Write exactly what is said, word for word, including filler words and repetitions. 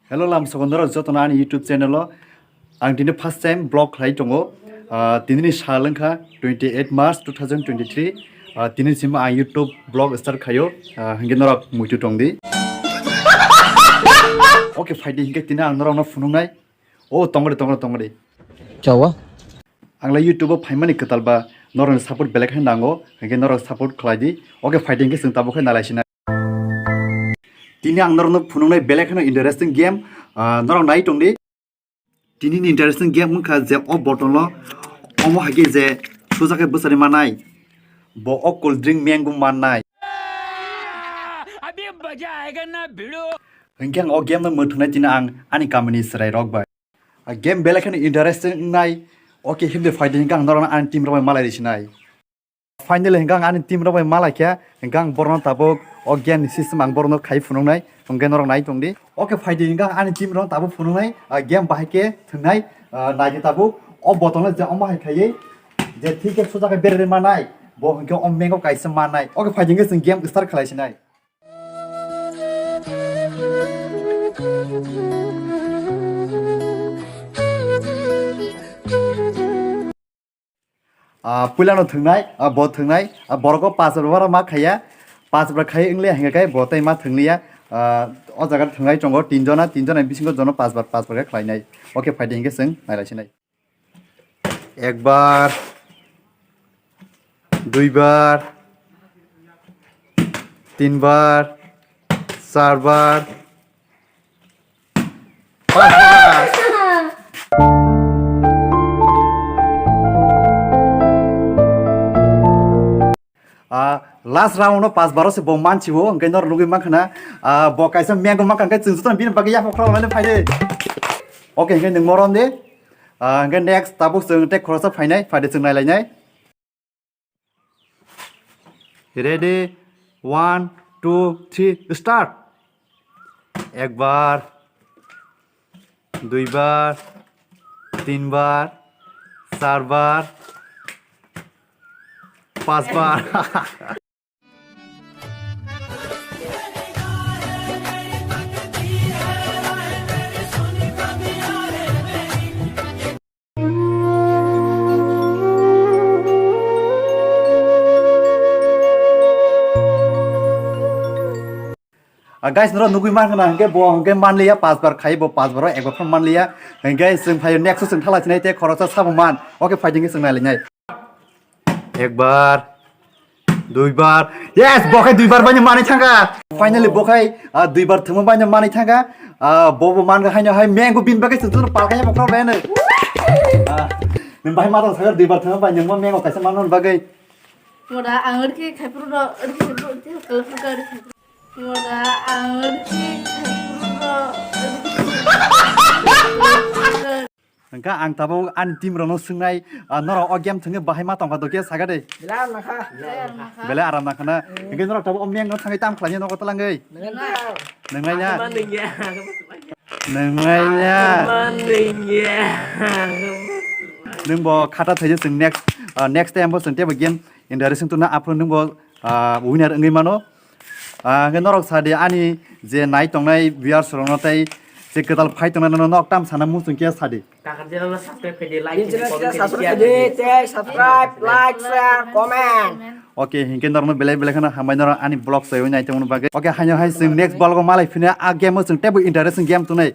Hello, lamsogo norok jotono ani YouTube channel o. Ang tini first time vlog khlai tongo. Ah, tini ni sal wngkha twenty eight March two thousand twenty three. Ah, tini simi ang YouTube vlog start khaio. Ah, hingke norok muitu tong di. Okay, phaidi hingke tini ang norok no phunuknai. O, tongori, tongori, tongori. Chawa. Ang lai YouTube o phaimani kwtal ba norokni support belai khe nango, hingke norok support khlai di. Okay, phaidi hingke chwng tabuk khe nalai sinai. Tini ang norokno phunuknai belai kheno interesting game, ah, norok nai tong di. Tini ni interesting game wngkha je o bottle o omo hai khe je suja khe bwsari manai, bo o cold drink mango mannai. Hingke ang o game no mwthungnai tini ang ani kamini chwrai rok bai. A game belai kheno interesting wngnai. Okay, himde phaidi hingke ang norok ani team rok bai malai risinai. Finally, hingke ang ani team rok bai malai khe, hingke ang borokno tabuk o game ni system ang borokno khai phunuknai, hingke norok nai tong di. Okay, phaidi hingke ang ani team rok tabuk phunuknai, ah, game bahai khe thwngnai, ah, nai di tabuk o bottle no je omo hai khaiwi je thik khe suja khe berwi manai, bo hingke o mango kaisa manai. Okay, phaidi hingke chwng game start khlai sinai. Ah, puilano thwngnai, ah, bo thwngnai, ah, borok o pas rwmara ma khaiya, pas rwmara khai wngli hingkhe bo tei ma thwngliya, ah, o jaga thwngnai tongo tinjona, tinjona bisingo jono pas bar, pas bar khe khlainai. Okay, phaidi hingkhe chwng nailaisinai. Ekbar, duibar, tinbar, charbar, Ah, last round no pas baro se bo manchiwo, hingke nor nugui mankha na, ah, bo kaisa mango mankha, hingke chwng joto bini bagwi yaphok khorok lainai phaide. Okay, hingke nwng morom de. Ah, hingke next tabuk chwng tei khoroksa phainai, phaide chwng nailainai. Ready, one, two, three, start. Ekbar, duibar, tinbar, charbar, pasbar. Ah, guys, norok nugui mankha na, hingke bo hingke manliya, pas bar khai bo, pas bar o ekbar phano manliya, hingke chwng phaio next o chwng thala chinai tei khoroksa sabo man. Okay, phaidi hingke chwng nailainai. Ekbar, duibar. Yes, bo khai duibar bai manwi thangkha. Finally, bo khai, ah, duibar thwngma bai manwi thangkha. Ah, bo bo mankha haino hai mango bini bagwi chwng palkha ya bokhorok bai no. Ah, nwng bai ma tong sakha duibar thwngma bai nwng bo mango kaisa manna bagwi. Moda ang rikhi khai phuru ro, rikhi khai phuru, rikhi khai phuru, rikhi khai phuru. Moda ang rikhi khai phuru ro, rikhi khai phuru. Hingke ang tabuk ani team rokno swngnai, ah, norok o game thwngwi bahai ma tongkha dokhe saga de. Belai aram nangkha. Belai aram nangkha na. Hingke norok tabuk o meng no thangwi tam khlainai nogo twlangwi. Nangkha. Nanglaina. Manliya. Nanglaina. Manliya. Nwng bo khata thaijak chwng next, ah, next time bo chwng teibo game interaction tuna aphuru nwng bo, ah, winner wngwi mano. Ah, hingke norok sadi ani je nai tongnai viewers rokno tei je kwtal phai tongnai no nok tam sana muchung khe sadi. Kakar channel no subscribe khaidi, like khaidi, comment khaidi, subscribe khaidi, share khaidi. Tei subscribe, like, share, comment. Okay, hingke norokno belai belai kheno hambai norok ani vlog sawi nai tongmani bagwi. Okay, haino hai chwng next vlog o malai phina a game o chwng teibo interesting game tongnai.